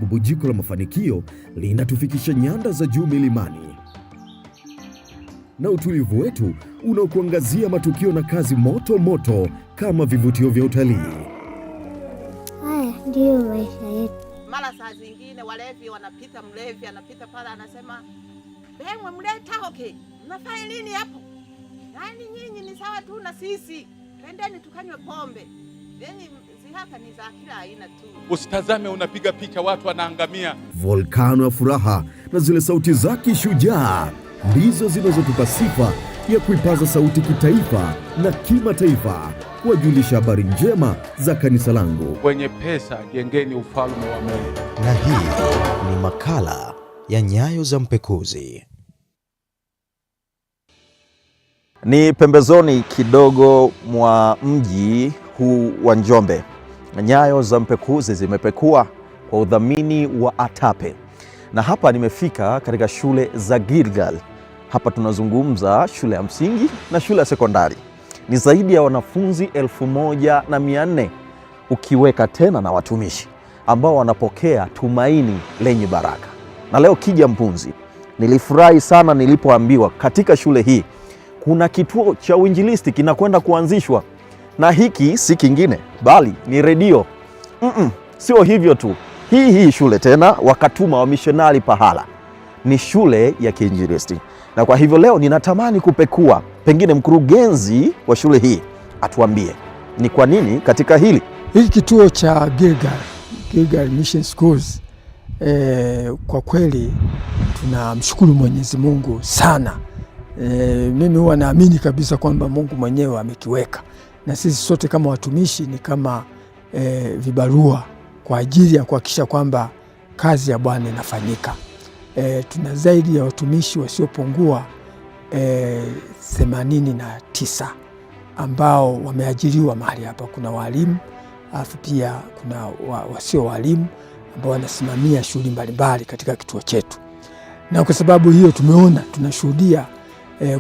Bubujiko la mafanikio linatufikisha nyanda za juu milimani na utulivu wetu unaokuangazia matukio na kazi moto moto kama vivutio vya utalii. Haya ndiyo maisha yetu. Mara saa zingine walevi wanapita, mlevi anapita pale anasema, bemwe mletaoke, mnafanya nini hapo? Yaani nyinyi ni sawa tu na sisi, twendeni tukanywe pombe. Yaani zihaka ni za kila aina tu. Usitazame unapiga picha watu wanaangamia. Volkano ya furaha na zile sauti za kishujaa ndizo zinazotupa sifa ya kuipaza sauti kitaifa na kimataifa kuwajulisha habari njema za kanisa langu. Wenye pesa, jengeni ufalme wa Mungu. Na hii ni makala ya Nyayo za Mpekuzi. Ni pembezoni kidogo mwa mji huu wa Njombe. Nyayo za Mpekuzi zimepekua kwa udhamini wa ATAPE, na hapa nimefika katika shule za Gilgal. Hapa tunazungumza shule ya msingi na shule ya sekondari. Ni zaidi ya wanafunzi 1400 ukiweka tena na watumishi ambao wanapokea tumaini lenye baraka. Na leo Kija Mpunzi, nilifurahi sana nilipoambiwa katika shule hii kuna kituo cha uinjilisti kinakwenda kuanzishwa, na hiki si kingine bali ni redio. Sio hivyo tu, hii hii shule tena wakatuma wamishonari pahala, ni shule ya kiinjilisti. Na kwa hivyo leo ninatamani kupekua, pengine mkurugenzi wa shule hii atuambie ni kwa nini katika hili Hiki kituo cha Gilgal, Gilgal Mission Schools, kwa kweli tunamshukuru Mwenyezi Mungu sana. Mimi huwa naamini kabisa kwamba Mungu mwenyewe amekiweka, na sisi sote kama watumishi ni kama vibarua kwa ajili ya kuhakikisha kwamba kazi ya Bwana inafanyika. Tuna zaidi ya watumishi wasiopungua 89 ambao wameajiriwa mahali hapa. Kuna walimu alafu pia kuna wasio walimu ambao wanasimamia shughuli mbalimbali katika kituo chetu, na kwa sababu hiyo tumeona tunashuhudia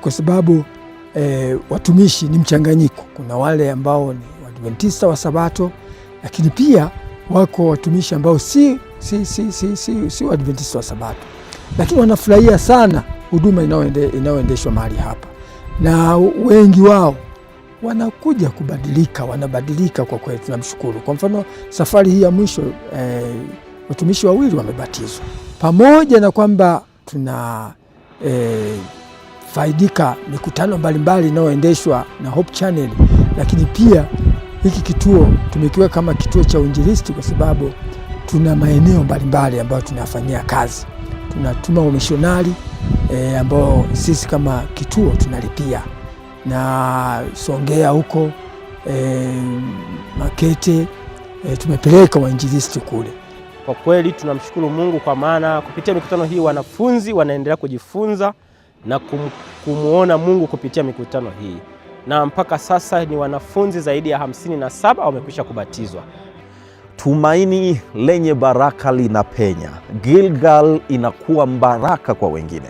kwa sababu watumishi ni mchanganyiko. Kuna wale ambao ni Waadventista wa Sabato, lakini pia wako watumishi ambao si Waadventista wa Sabato, lakini wanafurahia sana huduma inayoendeshwa mahali hapa, na wengi wao wanakuja kubadilika, wanabadilika kwa kweli, tunamshukuru. Kwa mfano safari hii ya mwisho watumishi wawili wamebatizwa, pamoja na kwamba tuna faidika mikutano mbalimbali inayoendeshwa na Hope Channel, lakini pia hiki kituo tumekiweka kama kituo cha uinjilisti kwa sababu tuna maeneo mbalimbali ambayo tunafanyia kazi. Tunatuma wamishonari ambao sisi kama kituo tunalipia, na Songea huko Makete tumepeleka wainjilisti kule. Kwa kweli tunamshukuru Mungu kwa maana kupitia mikutano hii wanafunzi wanaendelea kujifunza na kumuona Mungu kupitia mikutano hii, na mpaka sasa ni wanafunzi zaidi ya 57 wamekwisha kubatizwa. Tumaini lenye baraka linapenya. Gilgal inakuwa baraka kwa wengine,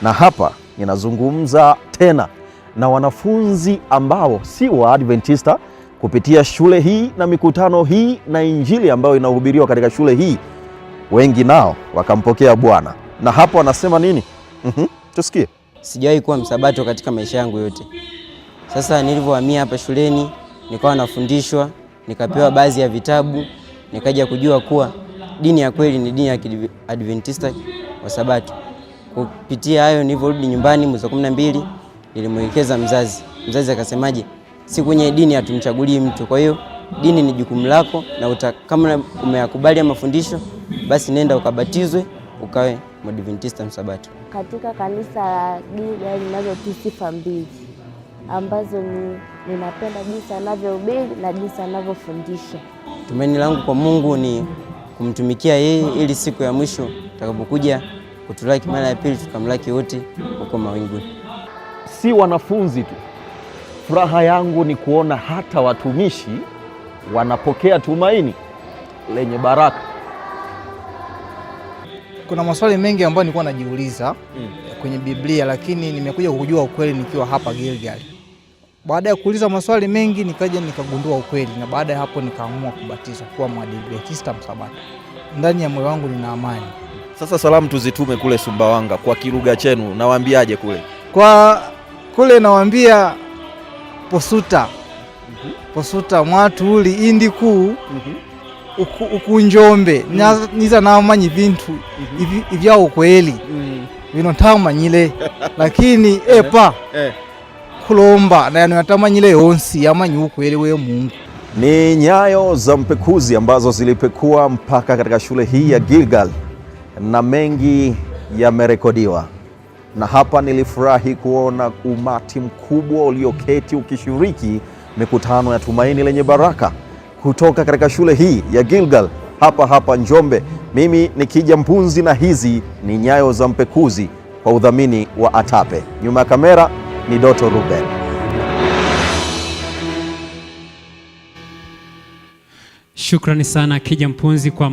na hapa ninazungumza tena na wanafunzi ambao si wa Adventista kupitia shule hii na mikutano hii na injili ambayo inahubiriwa katika shule hii, wengi nao wakampokea Bwana. Na hapo wanasema nini? Tusikie. Sijawahi kuwa msabato katika maisha yangu yote. Sasa nilivyohamia hapa shuleni nikawa nafundishwa, nikapewa baadhi ya vitabu, nikaja kujua kuwa dini ya kweli ni dini ya Kiadventista wa Sabato. Kupitia hayo nilivyorudi nyumbani mwezi wa 12 nilimwelekeza mzazi. Mzazi akasemaje, si kwenye dini hatumchagulii mtu, kwa hiyo dini ni jukumu lako, na kama umeyakubali ya mafundisho basi nenda ukabatizwe ukawe Mwadventista Msabato. Katika kanisa la Gilgal ninazo tu sifa mbili ambazo ni ninapenda jinsi anavyohubiri na jinsi anavyofundisha. Tumaini langu kwa Mungu ni kumtumikia yeye ili siku ya mwisho atakapokuja kutulaki mara ya pili tukamlaki wote huko mawinguni. Si wanafunzi tu, furaha yangu ni kuona hata watumishi wanapokea tumaini lenye baraka. Kuna maswali mengi ambayo nilikuwa najiuliza kwenye Biblia, lakini nimekuja kujua ukweli nikiwa hapa Gilgal. Baada ya kuuliza maswali mengi, nikaja nikagundua ukweli, na baada ya hapo nikaamua kubatizwa kuwa Mwadventista Msabato. Ndani ya moyo wangu nina amani. Sasa salamu tuzitume kule Sumbawanga kwa kilugha chenu, nawaambiaje kule? Kwa kule nawaambia posuta posuta mwatuli indi kuu ukunjombe niza namanyi vintu ivya ukweli vino ntamanyile lakini epa kulomba nayano yatamanyile yonsi yamanyi ukweli we Mungu. Ni nyayo za mpekuzi ambazo zilipekua mpaka katika shule hii ya Gilgal na mengi yamerekodiwa. Na hapa nilifurahi kuona umati mkubwa ulioketi ukishiriki mikutano ya Tumaini Lenye Baraka kutoka katika shule hii ya Gilgal hapa hapa Njombe. Mimi ni Kija Mpunzi na hizi ni Nyayo za Mpekuzi kwa udhamini wa ATAPE. Nyuma ya kamera ni Doto Ruben. Shukrani sana Kija Mpunzi kwa